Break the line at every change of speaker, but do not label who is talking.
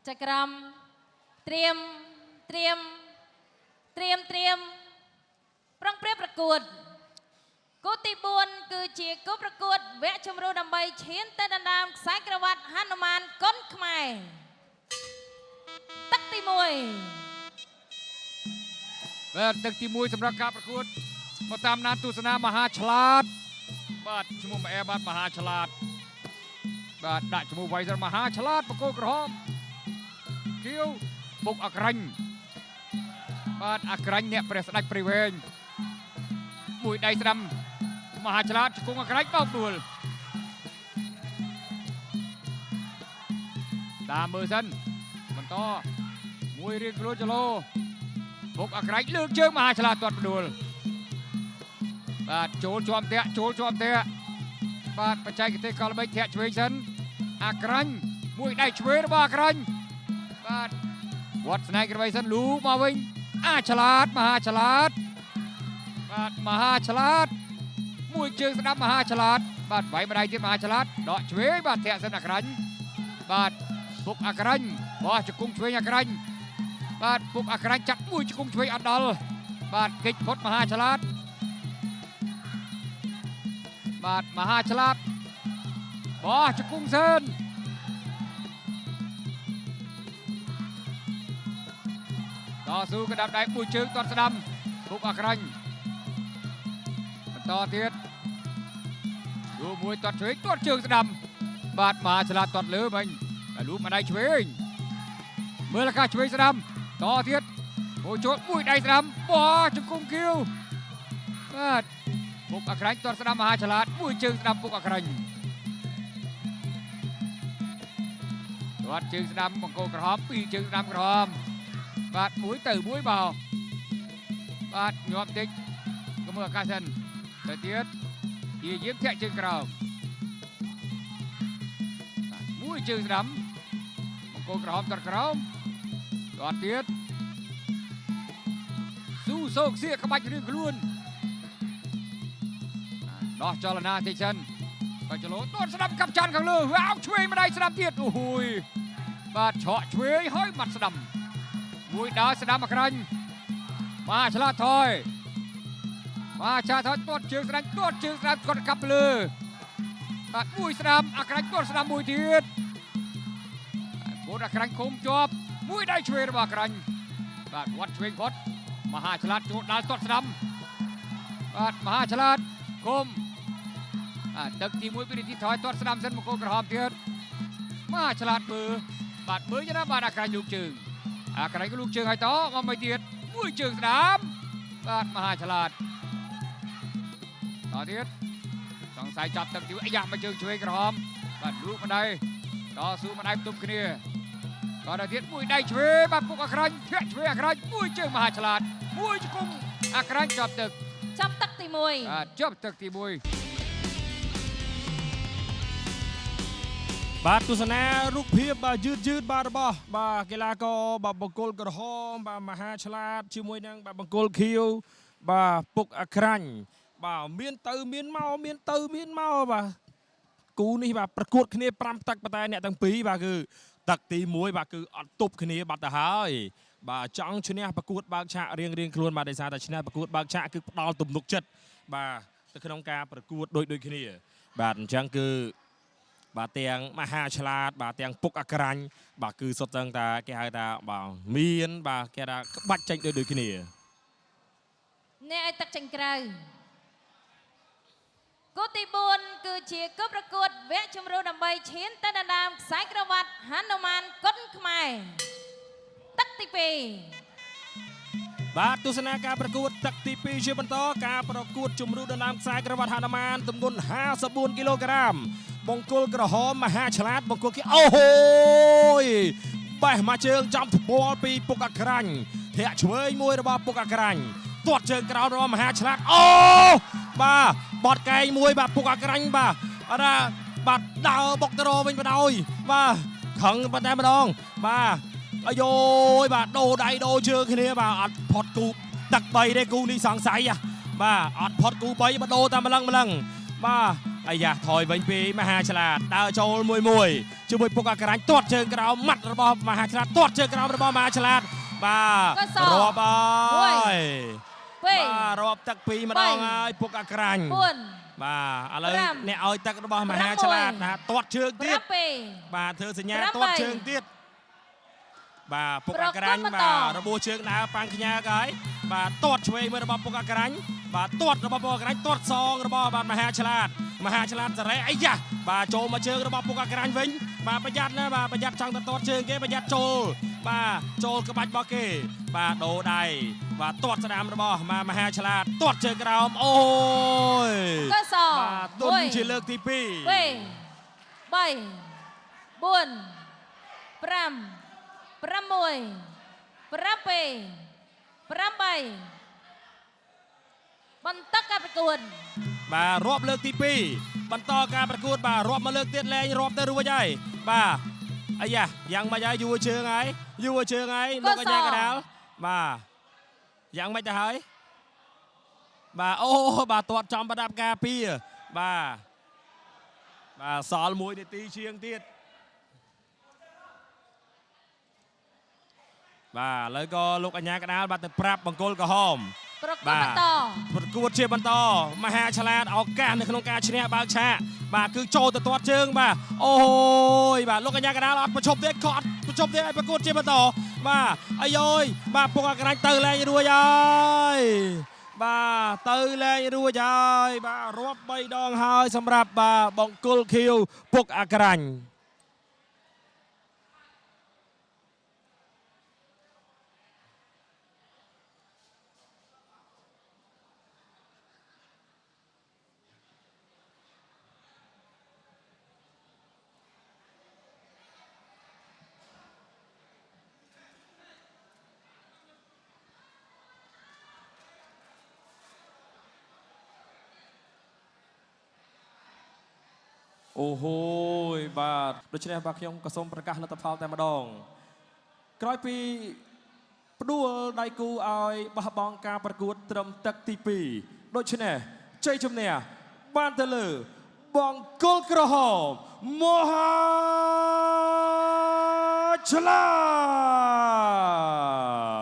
ចក្រមត្រៀមត្រៀមត្រៀមត្រៀមប្រុងប្រៀបប្រកួតគូទី4គឺជាគូប្រកួតវគ្គជម្រុះដើម្បីឈានទៅដណ្ដើមខ្សែក្រវ៉ាត់ហនុមានកុនខ្មែរទឹកទី1
បាទទឹកទី1សម្រាប់ការប្រកួតមកតាមដានទស្សនាមហាឆ្លាតបាទឈ្មោះម៉ែបាទមហាឆ្លាតបាទដាក់ឈ្មោះໄວសិនមហាឆ្លាតបង្គោលក្រហមខៀវបុកអក្រាញ់បាទអក្រាញ់អ្នកព្រះស្ដេចព្រៃវែងមួយដៃស្ដាំមហាឆ្លាតជង្គង់អក្រាញ់បោកដួលតាមមើលសិនបន្តមួយរៀងខ្លួនចលោ បុកអាក្រាច់លើកជើងមហាឆ្លាតទាត់ផ្ដួលបាទចូលជាប់តាក់ចូលជាប់តាក់បាទបច្ចេកទេសកលបិចធាក់ឆ្វេងសិនអាក្រាញ់មួយដៃឆ្វេងរបស់អាក្រាញ់បាទវត្តស្នែងក្របីសិនលូកមកវិញអាឆ្លាតមហាឆ្លាតបាទមហាឆ្លាតមួយជើងស្ដាំមហាឆ្លាតបាទវាយម្ដាយទៀតមហាឆ្លាតដកឆ្វេងបាទធាក់សិនអាក្រាញ់បាទបុកអាក្រាញ់បោះជង្គង់ឆ្វេងអាក្រាញ់ បាទពុកអាក្រាញ់ចាក់មួយជង្គង់ឆ្វេងអត់ដល់បាទកិច្ចផុតមហាឆ្លាតបាទមហាឆ្លាតបោះជង្គង់សឿនតស៊ូកដាប់ដៃមួយជើងទាត់ស្ដាំពុកអាក្រាញ់បន្តទៀតលូមួយទាត់ឆ្វេងទាត់ជើងស្ដាំបាទមហាឆ្លាតទាត់លើមិញតែលូម្ដាយឆ្វេងមើលអាកាសឆ្វេងស្ដាំ តទៀតមួយចូលមួយដៃស្ដាំបោះជង្គង់គៀវបាទពុកអាក្រាញ់ទាត់ស្ដាំមហាឆ្លាតមួយជើងស្ដាំពុកអាក្រាញ់ទាត់ជើងស្ដាំបង្គោលក្រហមពីរជើងស្ដាំក្រហមបាទមួយទៅមួយបោបាទញាប់តិចក៏មើលឱកាសសិនទៅទៀតជាយាមធាក់ជើងក្រោមបាទមួយជើងស្ដាំបង្គោលក្រហមទាត់ក្រោម ទាត់ទៀតស៊ូសោកសៀកក្បាច់រឿងខ្លួនដោះចលនាតិចសិនក៏ចលោទាត់ស្ដាំកាប់ចាន់ខាងលើវ៉ាវឆ្វេងម្ដាយស្ដាំទៀតអូហួយបាទឆក់ឆ្វេងហើយបាត់ស្ដាំមួយដើរស្ដាំអក្រាញ់បាទឆ្លាតថយបាទឆាថយទាត់ជើងស្ដាំទាត់ជើងស្ដាំគាត់កាប់លើបាទមួយស្ដាំអក្រាញ់ទាត់ស្ដាំមួយទៀតបាទគូតអក្រាញ់គុំជាប់ មួយដៃឆ្វេងរបស់ក្រាញ់បាទវត្តឆ្វេងគាត់មហាឆ្លាតចូលដល់ទាត់ស្ដាំបាទមហាឆ្លាតគុំបាទទឹកទី1ពីទីថយទាត់ស្ដាំសិនមកគោក្រហមទៀតមហាឆ្លាតមើលបាទមើលណាបាទអាក្រាញ់លូកជើងអាក្រាញ់ក៏លូកជើងឲ្យតមកមួយទៀតមួយជើងស្ដាំបាទមហាឆ្លាតតទៀតសង្ស័យចាប់ទឹកទីអាយ៉ាមកជើងឆ្វេងក្រហមបាទលូកម្ដាយតស៊ូម្ដាយផ្ទប់គ្នា ក៏ដល់ទៀតមួយដៃឆ្វេងបាទពុកអាក្រាញ់ធាក់ឆ្វេងអាក្រាញ់មួយជើងមហាឆ្លាតមួយជង្គង់អាក្រាញ់ជាប់ទឹក
ចាប់ទឹកទី1
បាទជាប់ទឹកទី1
បាទទស្សនារូបភាពបាទយឺតយឺតបាទរបស់បាទកីឡាករបាទបង្គោលក្រហមបាទមហាឆ្លាតជាមួយនឹងបាទបង្គោលខៀវបាទពុកអាក្រាញ់បាទមានទៅមានមកមានទៅមានមកបាទគូនេះបាទប្រកួតគ្នា5ទឹកប៉ុន្តែអ្នកទាំងពីរបាទគឺទឹកទី1បាទគឺអត់ទប់គ្នាបាត់ទៅហើយបាទចង់ឈ្នះប្រកួតបើកឆាករៀងរៀងខ្លួនបាទដោយសារតែឈ្នះប្រកួតបើកឆាកគឺផ្ដល់ទំនុកចិត្តបាទទៅក្នុងការប្រកួតដូចដូចគ្នាបាទអញ្ចឹងគឺ បាទទាំងមហាឆ្លាតបាទទាំងពុកអាក្រាញ់បាទគឺសុទ្ធសឹងតែគេហៅថាបាទមានបាទគេថាក្បាច់ចេញដូចដូចគ្នា
អ្នកឲ្យទឹកចេញក្រៅគូទី4គឺជាគូប្រកួតវគ្គជម្រុះដើម្បីឈានទៅដណ្ដើមខ្សែក្រវ៉ាត់ហនុមានកុនខ្មែរទឹកទី2
បាទទស្សនាការប្រកួតទឹកទី2ជាបន្តការប្រកួតជំរុះដណ្ដើមខ្សែក្រវ៉ាត់ហនុមានទម្ងន់54គីឡូក្រាមបង្គោលក្រហមមហាឆ្លាតបង្គោលគេអូហូយបេះមកជើងចំថ្ពាល់ពីពុកអាក្រាញ់ធាក់ឆ្វេងមួយរបស់ពុកអាក្រាញ់ទាត់ជើងក្រោមរបស់មហាឆ្លាតអូបាទបត់កែងមួយបាទពុកអាក្រាញ់បាទអត់ថាបាទដើរបុកទៅរវិញបណ្ដោយបាទខឹងប៉ុន្តែម្ដងបាទ អាយយបាទដូរដៃដូរជើងគ្នាបាទអត់ផុតគូទឹក3ទេគូនេះសង្ស័យហ៎បាទអត់ផុតគូ3បដូរតែម្លឹងម្លឹងបាទអាយ៉ាថយវិញពីមហាឆ្លាតដើរចូលមួយមួយ ជាមួយពុកអក្រាញ់ទាត់ជើងក្រោមម៉ាត់របស់មហាឆ្លាតទាត់ជើងក្រោមរបស់មហាឆ្លាតបាទ
កស
រាប់ហើយ
ពីរ
បាទរាប់ទឹកពីរម្ដងហើយពុកអក្រាញ់
4
បាទឥឡូវ
ប្រាំ
អ្នកឲ្យទឹករបស់មហាឆ្លាតណាទាត់ជើងទៀត
7
បាទធ្វើសញ្ញា
ប្រាំ
ទាត់ជើងទៀតបាទពុក
ប្រកួត
អក្រាញ់
បន្ត
បាទរបួសជើងដើរប៉ាំងខ្ញើកហើយបាទទាត់ឆ្វេងមួយរបស់ពុកអក្រាញ់បាទទាត់របស់ពុកអក្រាញ់ទាត់សងរបស់បាទមហាឆ្លាតមហាឆ្លាតសរេអាយ៉ាបាទចូលមកជើងរបស់ពុកអក្រាញ់វិញបាទប្រយ័ត្នណាបាទប្រយ័ត្នចង់ទៅទាត់ជើងគេប្រយ័ត្នចូលបាទចូលក្បាច់របស់គេបាទដូរដៃបាទទាត់ស្ដាមរបស់បាទមហាឆ្លាតទាត់ជើងក្រោមអូយក
ស
បាទទុនជាលើកទី2
2 3 4 5 6 7 8បន្តការប្រកួត
បាទរាប់លើកទី2បន្តការប្រកួតបាទរាប់មកលើកទៀតលែងរាប់ទៅរួចហើយបាទអាយ៉ាយ៉ាងម៉េចហើយយូរជើងហើយយូរជើងហើយលោកកញ្ញាកដាលបាទយ៉ាងម៉េចទៅហើយបាទអូបាទទាត់ចំប្រដាប់ការពារបាទបាទសល់1នាទីជាងទៀតបាទឥឡូវក៏លោកអញ្ញាកដាលបាទទៅប្រាប់បង្គោលក្រហម
ប្រកួតបន្ត
ប្រកួតជាបន្តមហាឆ្លាតឱកាសនៅក្នុងការឈ្នះបើកឆាកបាទគឺចូលទៅទាត់ជើងបាទអូយបាទលោកកញ្ញាកដាលអត់ប្រឈប់ទេក៏អត់ប្រឈប់ទេឲ្យប្រកួតជាបន្តបាទអាយយបាទពុកអក្រាញ់ទៅលែងរួចហើយបាទទៅលែងរួចហើយបាទរាប់3ដងហើយសម្រាប់បាទបង្គោលខៀវពុកអក្រាញ់អូហូយបាទដូច្នេះបាទខ្ញុំក៏សូមប្រកាសលទ្ធផលតែម្ដងក្រោយពីផ្ដួលដៃគូឲ្យបោះបង់ការប្រកួតត្រឹមទឹកទី2ដូច្នេះជ័យជំនះបានទៅលើបង្គោលក្រហមមហាឆ្លាត